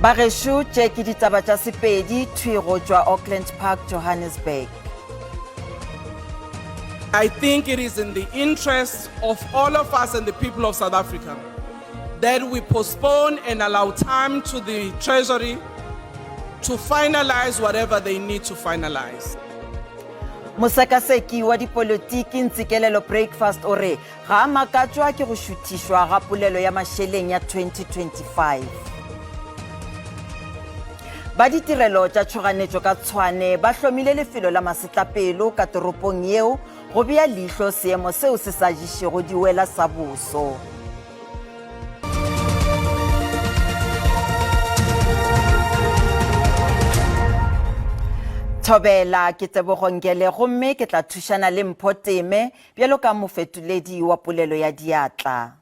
Bagešo, tše ke ditaba tša Sepedi, thwi go tšwa Auckland Park, Johannesburg. I think it is in the interest of all of us and the people of South Africa that we postpone and allow time to the Treasury to finalize whatever they need to finalize. Mosekaseki wa dipolotiki Ntsikelelo Breakfast o re ga a makatšwa ke go šuthišwa ga polelo ya mašeleng ya 2025. Ba ditirelo tša tšhoganetšo ka Tshwane ba hlomile lefelo la masetlapelo ka toropong yeo go bea leihlo seemo seo se sa ješego diwela sa boso. Thobela, ke Tebogo Nkele gomme ke tla thušana le Mpho Teme bjalo ka mofetoledi wa polelo ya diatla.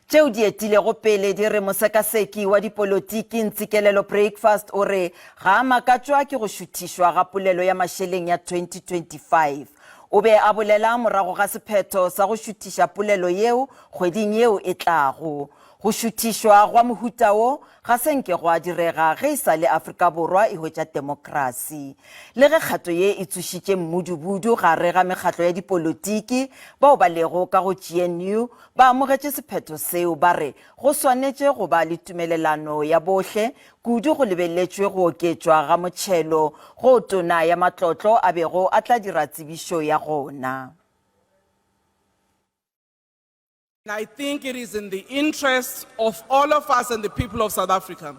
Tšeo di etilego pele di re mosekaseki wa dipolotiki Ntsikelelo Breakfast o re ga a makatšwa ke go šuthišwa ga polelo ya mašeleng ya 2025. O be a bolela morago ga sephetho sa go šuthiša polelo yeo kgweding yeo e tlago. Go šuthišwa gwa mohuta wo ga se nke gwa direga ge e sa le Afrika Borwa e hwetša temokrasi. Le ge kgato ye e tsošitše mmudubudu gare ga mekgatlo ya dipolotiki, bao ba lego ka go GNU ba amogetše sephetho seo ba re go swanetše go ba le tumelelano ya bohle, kudu go lebeletšwe go oketšwa ga motšhelo goo Tona ya Matlotlo a bego a tla dira tsebišo ya gona. I think it is in the interest of all of us and the people of South Africa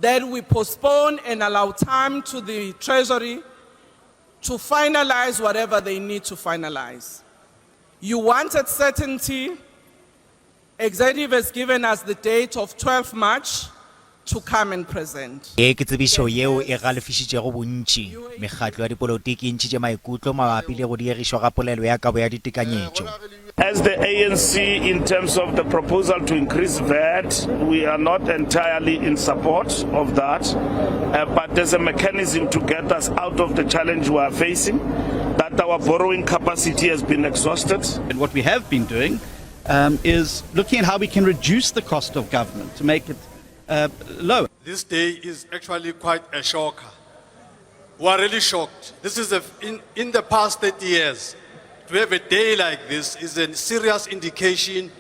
that we postpone and allow time to the Treasury to finalize whatever they need to finalize. You wanted certainty. Executive has given us the date of 12 March to come and present. Ye ke tsebišo yeo e galefišitšego bontši. Mekgatlo ya dipolotiki e ntšhitše maikutlo mabapi le go diegišwa ga polelo ya kabo ya ditekanyetšo. As the ANC in terms of the proposal to increase VAT, we are not entirely in support of that, uh, but there's a mechanism to get us out of the challenge we are facing, that our borrowing capacity has been exhausted. And what we have been doing um, is looking at how we can reduce the cost of government to make it uh, lower. This day is actually quite a shocker. We are really shocked. This is a, in, in the past 30 years, to have a day like this is a serious indication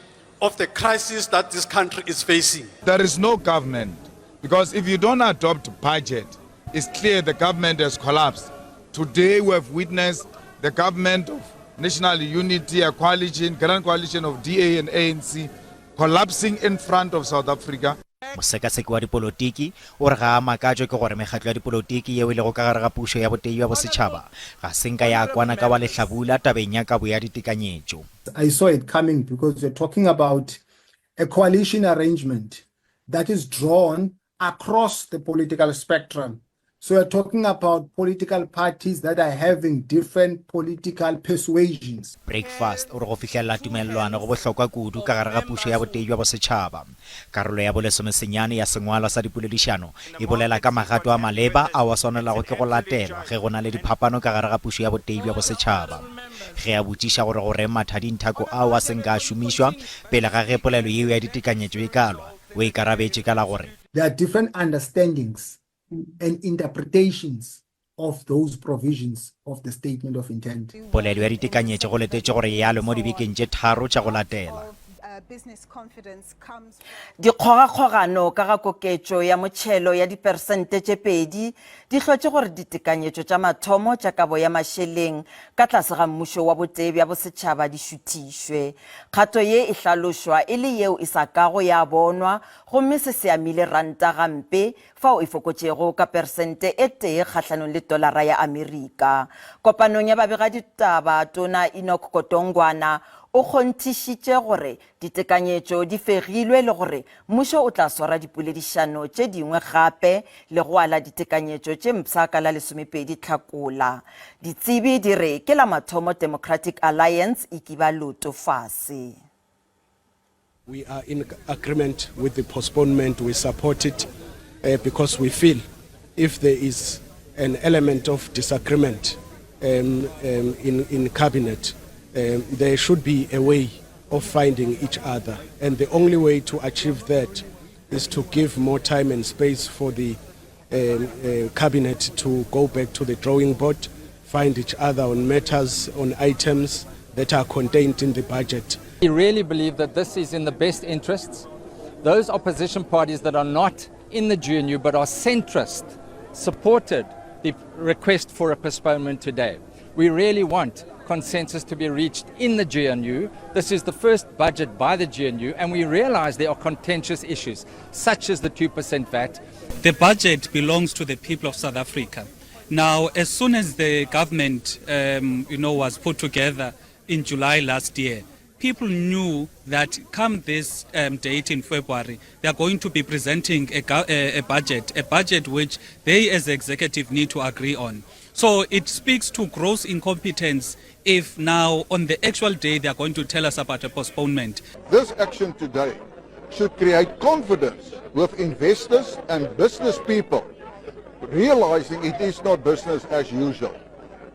of the crisis that this country is facing. There is no government because if you don't adopt budget, it's clear the government has collapsed. Today we have witnessed the government of national unity, a coalition, grand coalition of DA and ANC collapsing in front of South Africa. Mosekaseki wa dipolotiki o re ga a makatšwe ke gore mekgatlo ya dipolotiki yeo e lego ka gare ga pušo ya botee bja bosetšhaba ga se nka ya kwana ka wa lehlabula tabeng ya kabo ya ditekanyetšo. I saw it coming because you're talking about a coalition arrangement that is drawn across the political spectrum. So you're talking about political parties that are having different political persuasions. Breakfast o re go fihlelela tumelelwano go bohlokwa kudu ka gare ga pušo ya botee bja bosetšhaba. Karolo ya bolesomesenyane ya sengwalwa sa dipoledišano e bolela ka magato a maleba ao a swanelago ke go latelwa ge go na le diphapano ka gare ga pušo ya botee bja bosetšhaba. Ge a botšiša gore goreng mathadinthako ao a se nka a šomišwa pele ga ge polelo yeo ya ditekanyetšo e ka lwa, o ikarabetše ka la gore. There are different understandings and interpretations of those provisions of the statement of intent. Polelo ya ditekanyetšo go letetšwe gore e alwe mo dibekeng tše tharo tša go latela. Dikgogakgogano ka ga koketšo ya motšhelo ya diperesente tše pedi di hlotše gore ditekanyetšo tša mathomo tša kabo ya mašeleng ka tlase ga mmušo wa botee bja bosetšhaba di šuthišwe. Kgato ye e hlalošwa e le yeo e sa kago ya bonwa gomme se se amile ranta gampe fao e fokotšego ka peresente e tee kgahlanong le tolara ya Amerika. Kopanong ya babegaditaba, Tona Enoch Godongwana o kgonthišitše gore ditekanyetšo di fegilwe le gore mmušo o tla swara dipoledišano tše dingwe gape le go ala ditekanyetšo tše mpsha ka la lesomepedi Tlhakola. Ditsebi di re ke la mathomo Democratic Alliance e kiba loto fase. We are in agreement with the postponement. We support it uh, because we feel if there is an element of disagreement um, um, in, in cabinet, um, there should be a way of finding each other. And the only way to achieve that Is to give more time and space for the um, uh, cabinet to go back to the drawing board, find each other on matters, on items that are contained in the budget. We really believe that this is in the best interests. Those opposition parties that are not in the GNU but are centrist supported the request for a postponement today. We really want consensus to be reached in the GNU. This is the first budget by the GNU, and we realize there are contentious issues, such as the 2% VAT. The budget belongs to the people of South Africa. Now, as soon as the government, um, you know, was put together in July last year, people knew that come this um, date in February, they are going to be presenting a, a, a budget, a budget which they as the executive need to agree on. So it speaks to gross incompetence if now on the actual day they are going to tell us about a postponement. This action today should create confidence with investors and business people, realizing it is not business as usual.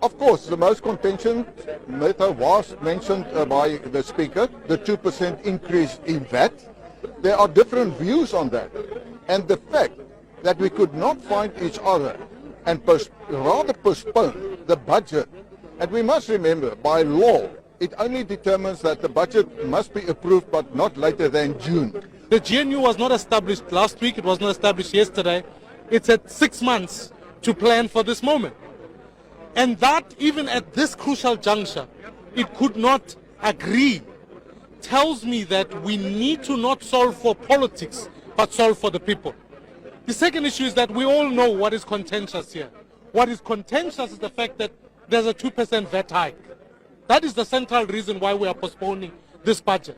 Of course, the most contentious matter was mentioned uh, by the speaker, the 2% increase in VAT. There are different views on that. And the fact that we could not find each other and post rather postpone the budget. And we must remember, by law, it only determines that the budget must be approved but not later than June. The GNU was not established last week, it was not established yesterday. It's at six months to plan for this moment. And that, even at this crucial juncture, it could not agree, tells me that we need to not solve for politics, but solve for the people. The second issue is that we all know what is contentious here. What is contentious is the fact that there's a 2% VAT hike. That is the central reason why we are postponing this budget.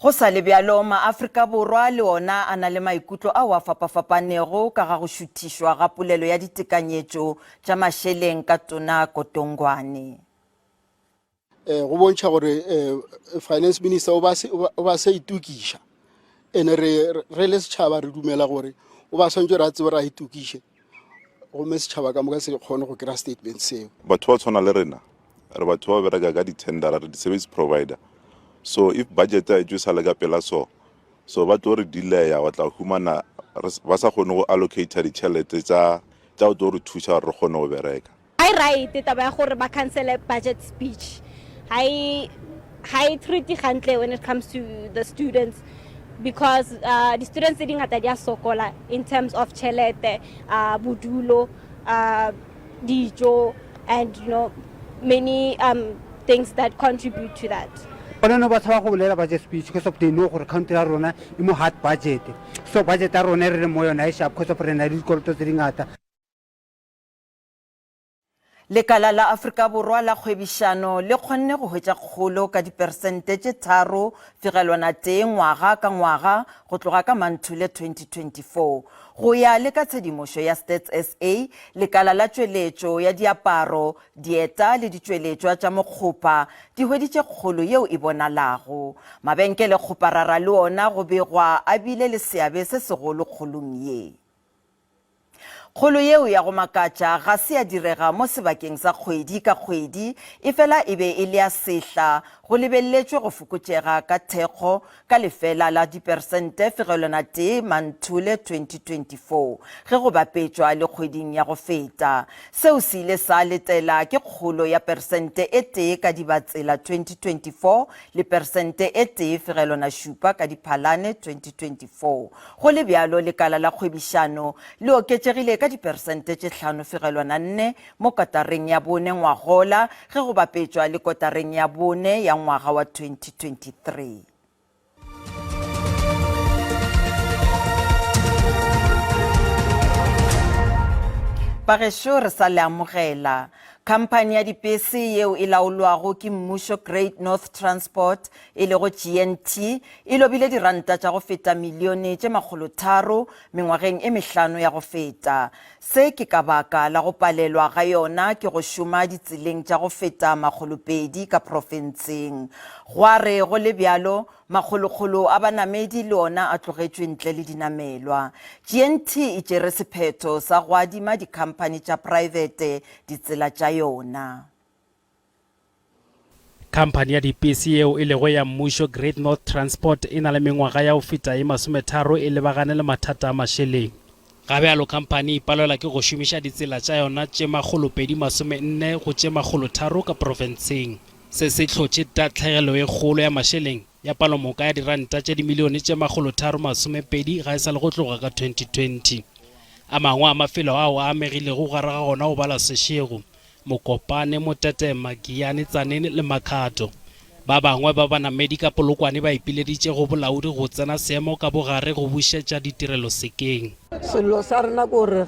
Go sa le bjalo, maAfrika Borwa le ona a na le maikutlo ao a fapafapanego ka ga go šuthišwa ga polelo ya ditekanyetšo tša mašeleng ka Tona Kotongwane. Eh, go bontšha gore eh, finance minister o ba se- o ba- o ba se itokiša ene re re le setšhaba re dumela gore o ba swantse re a tsebe re a itokiše gomme setšhaba ka moka se kgone go kry-a statement seo batho ba tshwana le rena re batho ba bereka ka di-tendera re di-service provider so if budget a etswe sa le ka pela so so ba tlo re delaya wa tla humana ba sa kgone go allocata ditšhelete tša tša go tlo re thuša gore re kgone go bereka Ga e right taba ya gore ba cancele budget speech. Ga e ga e treat gantle when it comes to the students because uh, di students tse dingata di a sokola in terms of tšhelete, uh, bodulo, uh, dijo and you know many um, things that contribute to that. Bona no ba tshaba go bolela budget speech because of they know gore country ya rona e mo hard budget. So budget ya rona e re leng mo yona e sharp because of re na le dikoloto tse dingata. Lekala la Afrika Borwa la kgwebišano le kgonne go hwetša kgolo ka diperesente tše 3.1 ngwaga ka ngwaga go tloga ka Manthule 2024. Go ya le ka tshedimošo ya Stats SA, lekala la tšweletšo ya diaparo, dieta le ditšweletšwa tša mokgopa di hweditše kgolo yeo e bonalago. Mabenkelekgoparara le ona go begwa a bile le seabe se segolo kgolong ye. Kgolo yeo ya go makatša ga se ya direga mo sebakeng sa kgwedi ka kgwedi, efela e be e le ya sehla go lebelletšwe go fokotšega ka thekgo ka lefela la diperesente fegelwana tee Manthole 2024 ge go bapetšwa le kgweding ya go feta. Seo se ile sa letela ke kgolo ya peresente e tee ka Dibatsela 2024 le peresente e tee fegelwana šupa ka Diphalane 2024. Go le bjalo, lekala la kgwebišano le oketšegile ka diperesente tše 5.4 mo kotareng ya bone ngwagola ge go bapetšwa le kotareng ya bone ya ngwaga wa 2023. Bagešo re sa le amogela. Khamphani ya dipese yeo e laolwago ke mmušo Great North Transport e lego GNT, e lobile diranta tša go feta milione tše makgolotharo mengwageng e mehlano ya go feta. Se ke ka baka la go palelwa ga yona ke go šoma ditseleng tša go feta makgolopedi ka profenseng. Gwa re go le bjalo, makgolokgolo a banamedi le ona a tlogetšwe ntle le dinamelwa. GNT e tšere sephetho sa go adima dikhamphani tša praebete ditsela tša yona. Khamphani ya dipese yeo e lego ya mmušo Great North Transport e na le mengwaga ya go feta ye masometharo e lebagane le mathata a mašeleng. Ga bjalo khamphani e palelwa ke go šomiša ditsela tša yona tše 240 go tše 300 ka profenseng. Se se hlotše tahlegelo ye kgolo ya mašeleng ya palomoka ya diranta tše dimilione tše 320 ga e sa le go tloga ka 2020. A mangwe a mafelo ao a amegilego gare ga gona go bala Seshego, Mokopane, Motetema, Giyani, Tzaneen le Makhado. Ba bangwe ba banamedi ka Polokwane ba ipileditše go bolaodi go tsena seemo ka bogare go bušetša ditirelo sekeng. Sello sa rena ke gore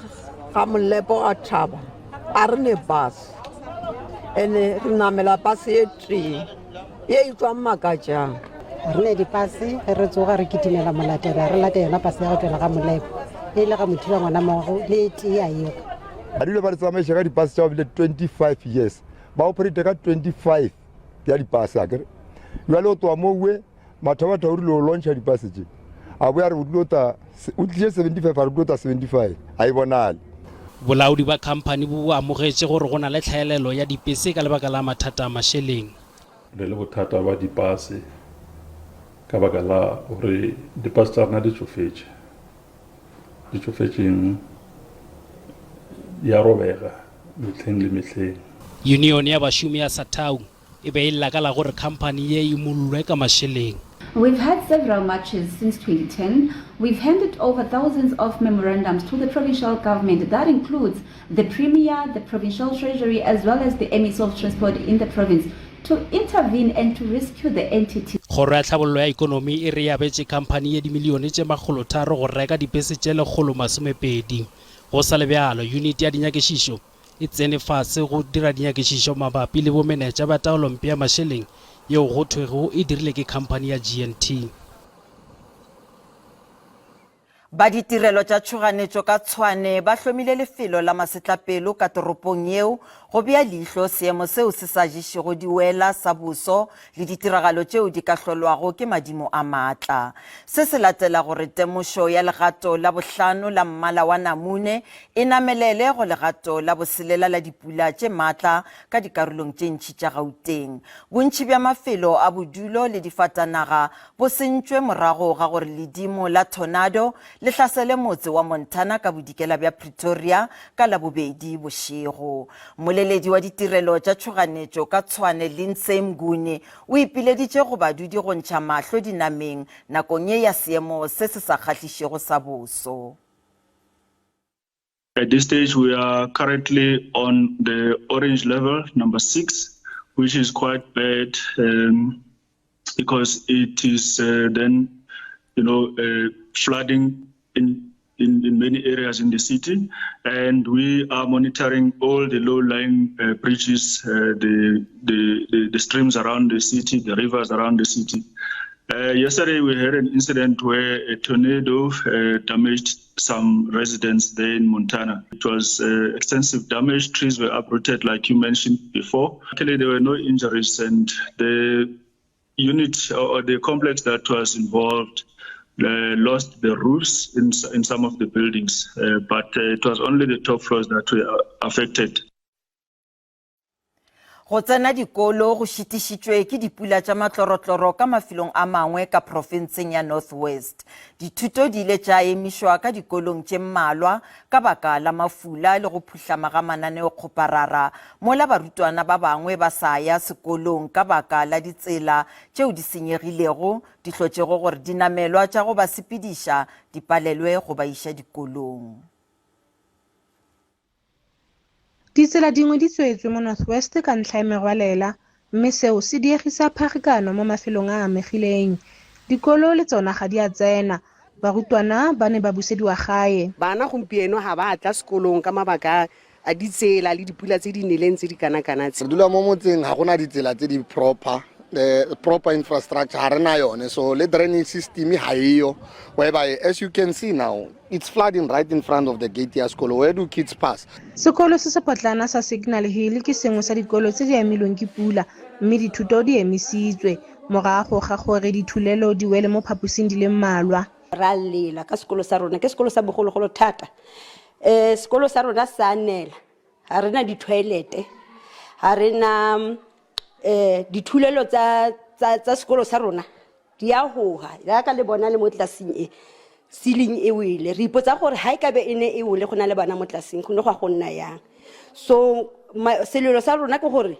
ga Molepo ga thaba a re ne bus ene re namela bus e tee ye e tswang Makatšang. Re ne dipase ge re tsoga re kitimela molatela re late yona pase ya go tšwela ga Molepo e le ga Mothiba ngwana mogo le e tee a ego. Ba dule ba re tsamaiša ka dipase tša bile 25 years ba operate ka 25 ya dipase akere jale o tloa mowe mathabatha o rile o launcha dipase tše a boya re o tlilo ta o tlile 75 a re tlo ta 75 a e bonale. Bolaodi ba khamphani bo amogetše gore go na le tlhaelelo ya dipese ka lebaka la mathata a mašeleng. Re le bothata ba dipase ka baka la gore dipase tša rena di tšofetše. Di tšofetšeng di a robega mehleng le mehleng. Yunione ya bašomi ya Satau e be e lla ka la gore khamphani ye e imollwe ka mašeleng. We've had several marches since 2010. We've handed over thousands of memorandums to the provincial government. That includes the Premier, the Provincial Treasury, as well as the MEC of Transport in the province to intervene and to rescue the entity. Kgoro ya Tlhabollo ya Ekonomi e re e abetše khamphani ye dimilione tše makgolotharo go reka dipese tše 120. Go sa le bjalo, yuniti ya dinyakišišo e tsene fase go dira dinyakišišo mabapi le bomenetša bja taolompe ya mašeleng yeo go thwego e dirile ke khamphani ya GNT. Ba ditirelo tša tšhoganetšo ka Tshwane ba hlomile lefelo la masetlapelo ka toropong yeo go bea leihlo seemo seo se sa ješego diwela sa boso le ditiragalo tšeo di ka hlolwago ke madimo a maatla. Se se latela gore temošo ya legato la bohlano la mmala wa namune e namelele go legato la boselela la dipula tše maatla ka dikarolong tše ntši tša Gauteng. Bontši bja mafelo a bodulo le difatanaga bo sentšwe morago ga gore ledimo la tornado le hlasele motse wa Montana ka bodikela bja Pretoria ka Labobedi bošego. Mmoleledi wa ditirelo tša tšhoganetšo ka Tshwane Lindsay Mnguni o ipileditše go badudi go ntšha mahlo dinameng nakong ye ya seemo se se sa kgahlišego sa boso. At this stage, we are currently on the orange level, number six, which is quite bad um, because it is uh, then, you know, uh, flooding in, in, in many areas in the city. And we are monitoring all the low-lying uh, bridges, uh, the, the, the, the streams around the city, the rivers around the city. Uh, yesterday, we had an incident where a tornado uh, damaged some residents there in Montana. It was uh, extensive damage. Trees were uprooted, like you mentioned before. Luckily, there were no injuries, and the unit or the complex that was involved uh, lost the roofs in, in some of the buildings, uh, but uh, it was only the top floors that were affected. Go tsena dikolo go šitišitšwe ke dipula tša matlorotloro ka mafelong a mangwe ka profenseng ya North West. Dithuto di ile tša emišwa ka dikolong tše mmalwa ka baka la mafula le go phuhlama ga mananeokgoparara mola barutwana ba bangwe ba sa ya sekolong ka baka la ditsela tšeo di senyegilego di hlotšego gore dinamelwa tša go ba sepediša di palelwe go ba iša dikolong. Ditsela dingwe di tswetswe mo North West ka ntlha ya merwalela mme seo se diegisa pharikano mo mafelong a a amegileng. Dikolo le tsona ga di a tsena, barutwana ba ne ba busediwa gae. Bana gompieno ga ba tla sekolong ka mabaka a ditsela le dipula tse di neleng tse di kana-kana tse. Re dula mo motseng ga gona ditsela tse di proper the proper infrastructure ga re na yone so le drainage system ga eyo whereby as you can see now It's flooding right in front of the gate ya sekolo. Where do kids pass? Sekolo se se potlana sa Signal Hill ke sengwe sa dikolo tse di amilweng ke pula mme dithuto di emisitswe morago ga gore dithulelo di wele mo phaposing di le mmalwa. Ra lela ka sekolo sa rona, ke sekolo sa bogologolo thata. Um sekolo sa rona sa nela, ga re na di-toilet-e, ga re na. Um dithulelo tsa, tsa, tsa sekolo sa rona di a hoga jaaka le bona le mo tlelaseng e ceiling e wele re ipotsa gore ga e ka be e ne e wele go na le bana mo tlelaseng go ne go a go nna yang so selelo sa rona ke gore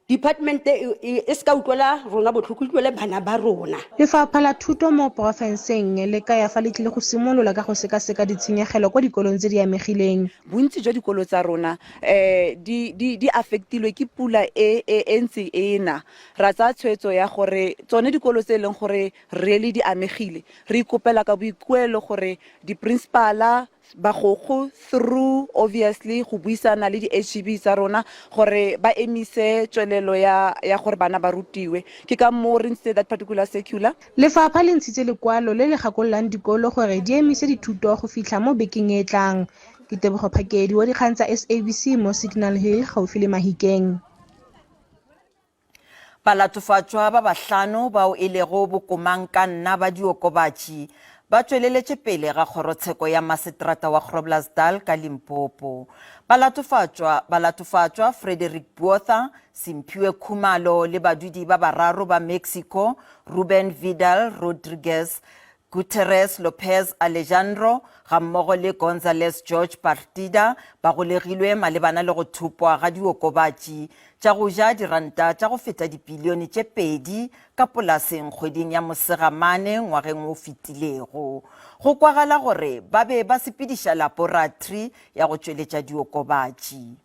department e, e, e se ka utlwela rona botlhoko e utlwele bana ba rona Lefapha la Thuto mo porofenseng le kaya fa le tlile go simolola ka go sekaseka ditshenyegelo kwa dikolong tse di amegileng. Bontsi jwa dikolo tsa rona um di, di, di affectilwe ke pula e e, e ntse e na. Ra tsaya tshwetso ya gore tsone dikolo tse e leng gore really di amegile, re ikopela ka boikuelo gore di-principal-a, bagokgo through obviously go buisana le di-H_E_B tsa rona gore ba emise tswelelo ya, ya gore bana ba rutiwe. Ke ka moo re ntshitse that particular circular. Lefapha le ntshitse lekwalo le le gakololang dikolo gore di emise dithuto go fitlha mo bekeng e e tlang. Ke Tebogo Phakedi wa dikgang tsa SABC mo Signal Hill gaufi le Mahikeng. Balatofatšwa ba bahlano bao e lego bokomangkanna ba diokobatši ba tšweleletše pele ga kgorotsheko ya maseterata wa Groblersdal ka Limpopo. Balatofatšwa balatofatšwa Frederick Botha, Simphiwe Khumalo le badudi ba bararo ba Mexico, Ruben Vidal Rodriguez, Guterres Lopez Alejandro gammogo le Gonzalez George Partida ba golegilwe malebana le go thopwa ga diokobatši tša go ja diranta tša go feta dipilione tše pedi ka polaseng kgweding ya Mosegamane ngwageng o fetilego. Go kwagala gore ba be ba sepediša laporatri ya go tšweletša diokobatši.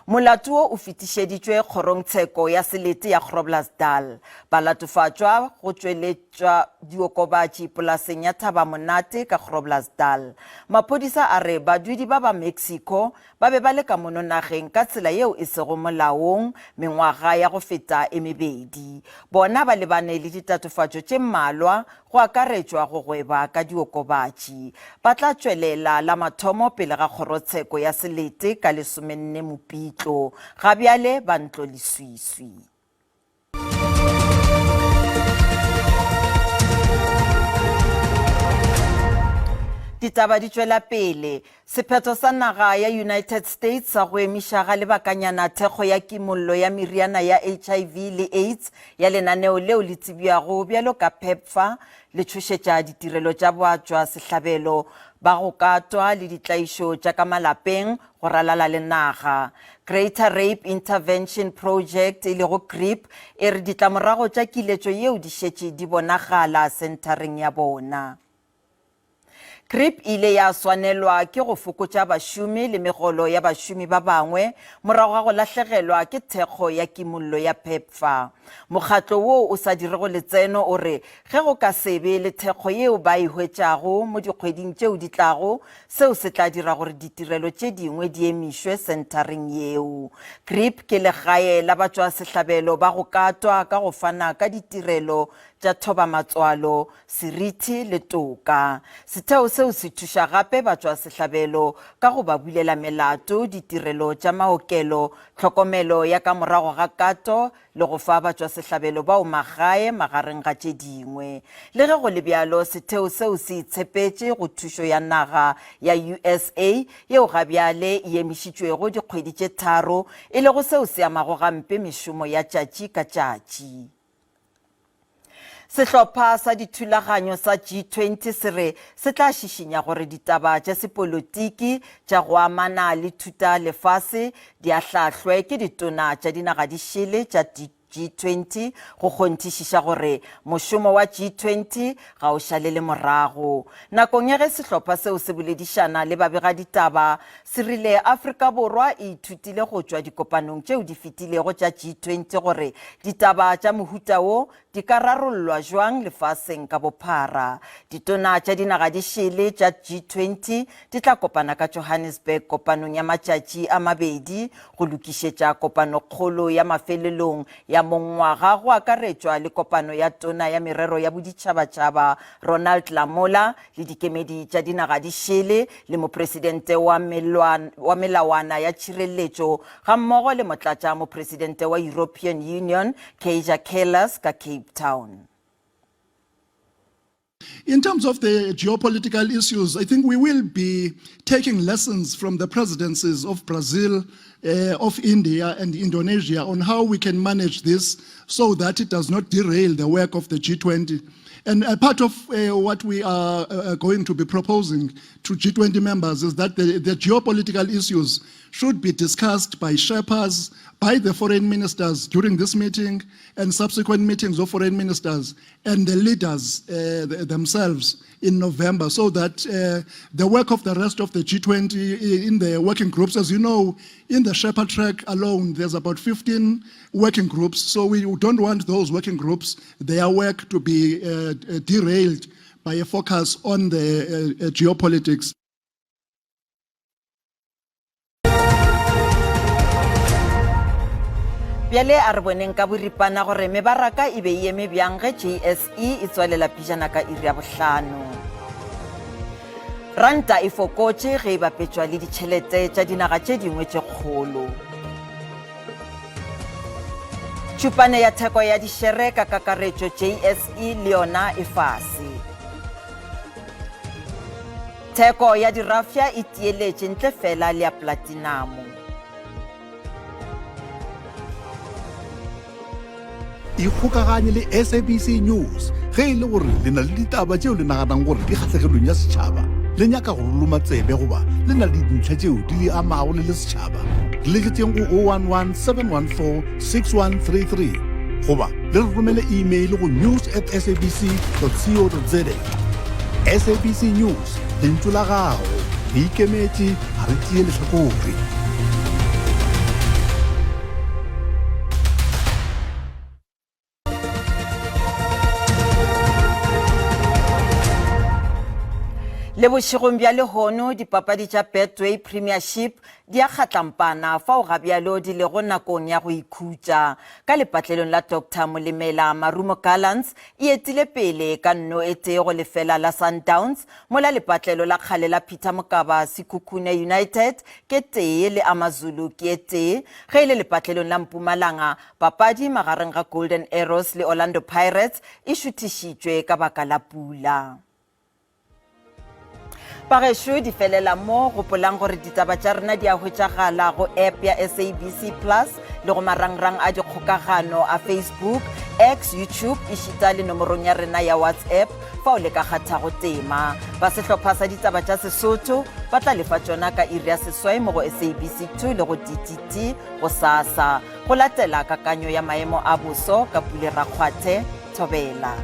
Molato wo o fetišeditšwe kgorongtsheko ya selete ya Groblersdal. Balatofatšwa go tšweletšwa diokobatši polaseng ya Thabamonate ka Groblersdal. Maphodisa a re badudi ba ba Mexico ba be ba le ka mono nageng ka tsela yeo e sego molaong mengwaga ya go feta e mebedi. Bona ba lebane le ditatofatšo tše mmalwa go akaretšwa go gweba ka diokobatši. Ba tla tšwelela la mathomo pele ga kgorotsheko ya selete ka lesomenne Mopitlo. Ga bjale ba ntlo leswiswi. Ditaba di tšwela pele. Sephetho sa naga ya United States sa go emiša ga lebakanyana thekgo ya kimollo ya meriana ya HIV le AIDS ya lenaneo leo le tsebjago bjalo ka PEPFAR le tšhošetša ditirelo tša batšwasehlabelo ba go katwa le ditlaišo tša ka malapeng go ralala le naga. Greater Rape Intervention Project e lego GRIP e re ditlamorago tša kiletšo yeo di šetše di bonagala senthareng ya bona. GRIP e ile ya swanelwa ke go fokotša bašomi le megolo ya bašomi ba bangwe morago ga go lahlegelwa ke thekgo ya kimollo ya PEPFAR. Mokgatlo wo o sa dirego letseno o re ge go ka se be le thekgo yeo ba e hwetšago mo dikgweding tšeo di tlago, seo se tla dira gore ditirelo tše dingwe di emišwe senthareng yeo. GRIP ke legae la batšwasehlabelo ba go katwa ka go fana ka ditirelo tša thobamatswalo, seriti le toka. Setheo seo se thuša gape batšwasehlabelo ka go ba bulela melato, ditirelo tša maokelo, tlhokomelo ya ka morago ga kato le go fa batšwasehlabelo bao magae magareng ga tše dingwe. Le ge go le bjalo, setheo seo se itshepetše go thušo ya naga ya USA yeo ga bjale e emišitšwego dikgwedi tše tharo, e lego seo se amago gampe mešomo ya tšatši ka tšatši. Sehlopha sa dithulaganyo sa G20 se re se tla šišinya gore ditaba tša sepolotiki tša go amana le thutalefase di ahlaahlwe ke ditona tša dinaga di šele tša G20 go kgonthišiša gore mošomo wa G20 ga o šalele morago. Nakong ya ge sehlopha seo se boledišana le babegaditaba, se rile Afrika Borwa e ithutile go tšwa dikopanong tšeo di fetilego tša G20 gore ditaba tša mohuta wo di ka rarollwa jwang lefaseng ka bophara. Ditona tša dinaga di šele tša G20 di tla kopana ka Johannesburg kopanong ya matšatši a mabedi go lokišetša kopanokgolo ya mafelelong ya mongwaga go akaretšwa le kopano ya Tona ya Merero ya Boditšhabatšhaba Ronald Lamola le dikemedi tša dinaga di šele le mopresidente wa, wa melawana ya tšhireletšo gammogo le motlatša mopresidente wa European Union Kaja Kallas ka Cape Town. In terms of the geopolitical issues, I think we will be taking lessons from the presidencies of Brazil uh, of India and Indonesia on how we can manage this so that it does not derail the work of the G20. And a part of uh, what we are uh, going to be proposing to G20 members is that the, the geopolitical issues should be discussed by Sherpas, by the foreign ministers during this meeting and subsequent meetings of foreign ministers and the leaders uh, themselves in November so that uh, the work of the rest of the G20 in the working groups, as you know, in the Sherpa track alone, there's about 15 working groups. So we don't want those working groups, their work to be uh, derailed by a focus on the uh, uh, geopolitics. Bjale a re boneng ka boripana gore mebaraka e be e eme bjang ge JSE e tswalela pejana ka iri ya bohlano. Ranta e fokotše ge e bapetšwa le ditšhelete tša dinaga tše dingwe tše kgolo. Tšhupane ya theko ya dišere ka kakaretšo JSE le yona e fase. Theko ya dirafša e tieletše ntle fela le ya platinamo. Ikgokaganye le SABC News ge e le gore le na le ditaba tšeo le naganang gore di kgahlegelong ya setšhaba, le nyaka go loma tsebe goba le na le dintlha tšeo di le amago le le setšhaba. Re letšetšeng go 011 714 6133 goba le re romele email go news at sabc co za. SABC News, lentšu la gago. Re ikemetše, ga re tšee lehlakore. Le bošegong bja lehono dipapadi tša Betway Premiership di a kgatlampana fao ga bjalo di lego nakong ya go ikhutša. Ka lepatlelong la Doctor Molemela, Marumo Gallants e etile pele ka nno e tee go lefela la Sundowns, mola lepatlelo la kgale la Peter Mokaba Sekhukhune United ke tee le AmaZulu ke e tee. Ge e le lepatlelong la Mpumalanga, papadi magareng ga Golden Arrows le Orlando Pirates e šuthišitšwe ka baka la pula. Bagešo di felela mo, gopolang gore ditaba tša rena di a hwetšagala go app ya SABC Plus le go marangrang a dikgokagano a Facebook, X, YouTube ešita le nomorong ya rena ya WhatsApp fao le ka kgathago tema. Ba sehlopha sa ditaba tša Sesotho ba tla lefa tšona ka iri ya seswai mo go SABC 2 le go DTT gosasa. Go latela kakanyo ya maemo a boso ka Pule Rakgwathe, Thobela.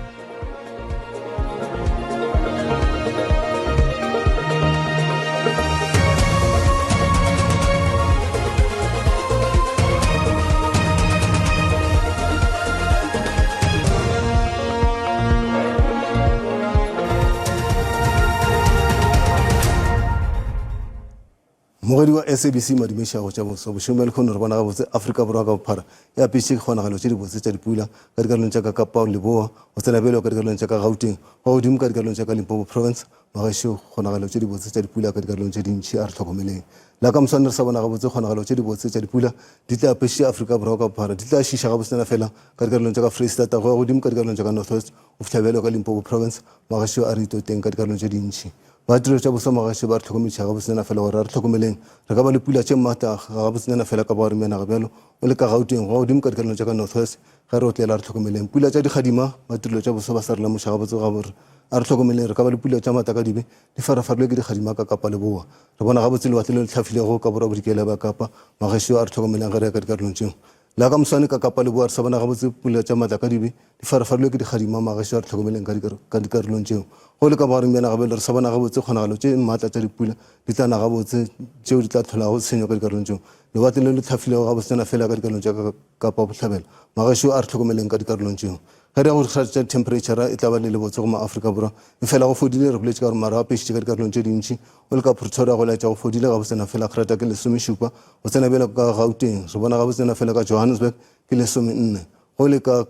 Mogedi wa SABC Madume Šago tša boso bošego bja lehono re bona gabotse Afrika Borwa ka bophara e apešitše ke kgonagalo tše dibotse tša dipula ka dikarolong tša ka Kapa Leboa go tsena bjalo ka dikarolong tša ka Gauteng go godimo ka dikarolong tša ka Limpopo Province magešo kgonagalo tše dibotse tša dipula ka dikarolong tše dintši a re hlokomeleng la ka moswane re sa bona gabotse kgonagalo tše dibotse tša dipula di tla apešitše Afrika Borwa ka bophara di tla šiša gabotsena fela ka dikarolong tša ka Freistata go ya godimo ka dikarolong tša ka North West go fihla bjalo ka Limpopo Province magešo a re itoteng ka dikarolong tše dintši Ba tirelo tša bosa magašo ba re hlokometšha gabotsenyana fela gore a re hlokomeleng. Re ka ba le pula tše maatla gabotsenyana fela ka bogareng bja naga bjalo o le ka Gauteng, go godimo ka dikarolong tša ka North West. Ge re otlela a re hlokomeleng. Pula tša dikgadima, ba tirelo tša bosa ba sa re lemoša gabotse ga gore a re hlokomeleng. Re ka ba le pula tša matlakadibe di farafarilwe ke dikgadima ka Kapa Leboa. Re bona gabotse lewatle le le hlafilego ka borwa bodikela bja Kapa. Magašo a re hlokomeleng ge re ya ka dikarolong tšeo. La ka moswane ka Kapa Leboa re sa bona gabotse pula tša matlakadibe di farafarilwe ke dikgadima magešo a re hlokomeleng ka ka dikarolong tšeo. Go le ka bogareng bja naga bjale re sa bona gabotse kgonagalo tše maatla tša dipula di tla na gabotse tšeo di tla hlolago tshenyo ka dikarolong tšeo. Lewatle le le hlafilego gabotsana fela ka dikarolong tša ka Kapa Bohlabela magešo a re hlokomeleng ka dikarolong tšeo. Ge re ya go dikgati tša dithemphereitšhara e tla ba le lebotse go maAfrika Borwa. Efela go fodile re boletše ka gore maru a apešitše ka dikarolong tše dintši. O le ka Pretoria go laetša go fodile gabotsana fela kgrata ke lesomešupa go tsena bjalo ka Gauteng re bona gabotsana fela ka Johannesburg ke lesomenne. Go le ka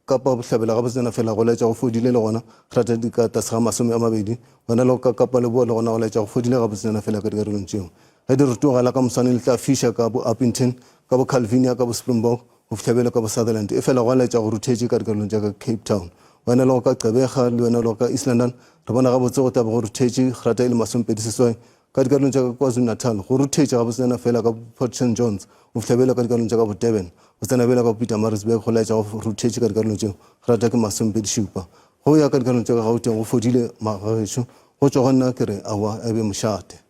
Kapa Bohlabela gabotsana fela go laetša go fodile le gona kgrata di ka tlase ga 20 gona le ka Kapa Leboa le gona go laetša go fodile gabotsana fela ka dikarolong tšeo. Ge di rotoga la ka moswane le tla fiša ka bo Upington, ka bo Calvinia, ka bo Springbok go fihla bjalo ka bo Sutherland efela gwa laetša go ruthetše ka dikarolong tša ka Cape Town. Wena le go ka Gqeberha le wena le go ka East London re bona gabotse go tla be go ruthetše grata e le 28. Ka dikarolong tša ka KwaZulu-Natal, go ruthetše gabotsenyana feela ka Port St Johns go fihla bjalo ka dikarolong tša ka bo-Durban, go tsena bjalo ka bo-Pietermaritzburg go laetša go ruthetše ka dikarolong tšeo grata ke masomepedišupa. Go ya ka dikarolong tša ka Gauteng go fodile magagešo, go tšwa go nna ke re aowa e be mošate.